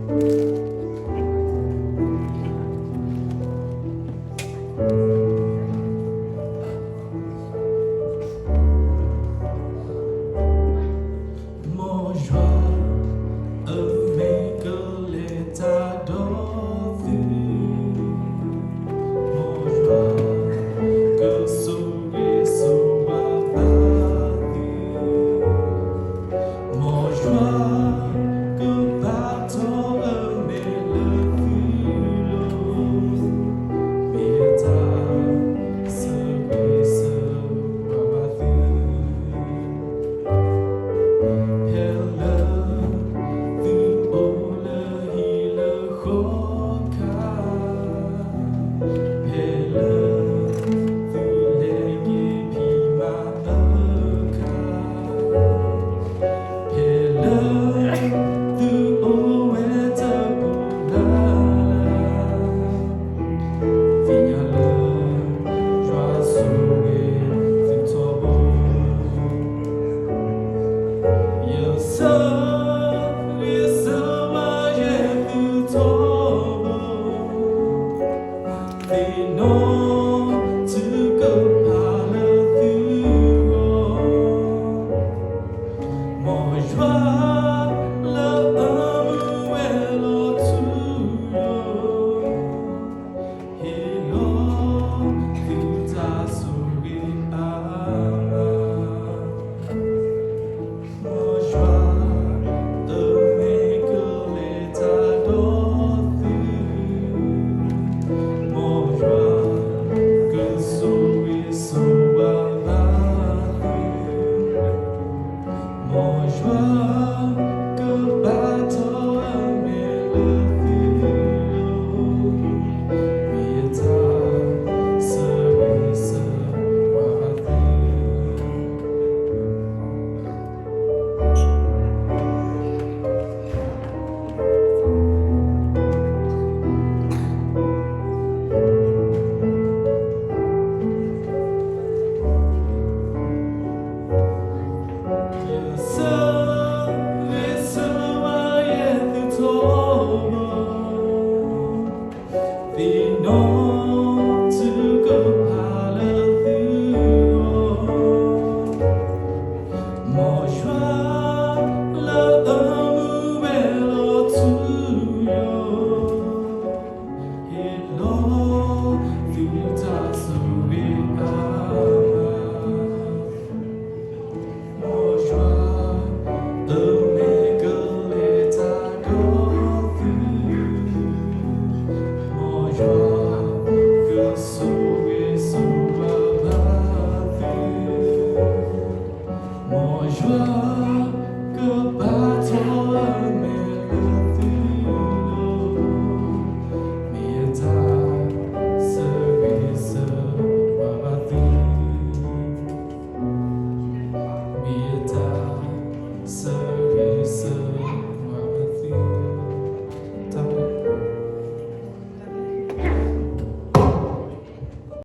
မ်ယွၤ အမ့ၢ်ကလဲၤတၢ်ဒီးသု, မ်ယွၤ ကဆိၣ်ဂ့ၤဆိၣ်ဝါဘၣ်သု, မ်ယွၤ ကပာ်ထီၣ်အမဲာ်လၢသုလိၤ, မ့ၢ်တၢ်ဆိၣ်ဂ့ၤဆိၣ်ဝါဘၣ်သု ဖဲလၢသုအိၣ်လၢဟံၣ်လၢဃီခါ, ဖဲလၢသုလဲၤက့ၤဖံးမၤအၢခါ, ဖဲလၢသုအိၣ်ဝဲတပူၤလၢ်လၢ်, သ့ၣ်ညါလၢ ယွၤဆိၣ်ဂ့ၤသုထီဘိ, ယဆိၣ်ဂ့ၤဆိၣ်ဝါယဲသုထီဘိ, သ့ၣ်နီၣ်ထုကဖၣ်လၢသုဂီၢ်, မ်ယွၤ လၢအမူဝဲလီၤထူယိာ်, ဟ့ၣ်လီၤသုတၢ်ဆိၣ်ဂ့ၤအါမး, မ်ယွၤ အမ့ၢ်ကလဲၤတၢ်ဒီးသု, မ်ယွၤ ကဆိၣ်ဂ့ၤဆိၣ်ဝါဘၣ်သု, မ်ယွၤ ကပာ်ထီၣ်အမဲာ်လၢသုလိၤ, မ့ၢ်တၢ်ဆိၣ်ဂ့ၤဆိၣ်ဝါဘၣ်သု ယဆိၣ်ဂ့ၤဆိၣ်ဝါယဲသုထီဘိ, သ့ၣ်နီၣ်ထုကဖၣ်လၢသုဂီၢ်, မ်ယွၤ လၢအမူဝဲလီၤထူယိာ်, ဟ့ၣ်လီၤသုတၢ်ဆိၣ်ဂ့ၤအါမး, မ်ယွၤ အမ့ၢ်ကလဲၤတၢ်ဒီးသု, မ်ယွၤ ကဆိၣ်ဂ့ၤဆိၣ်ဝါဘၣ်သု, မ်ယွၤ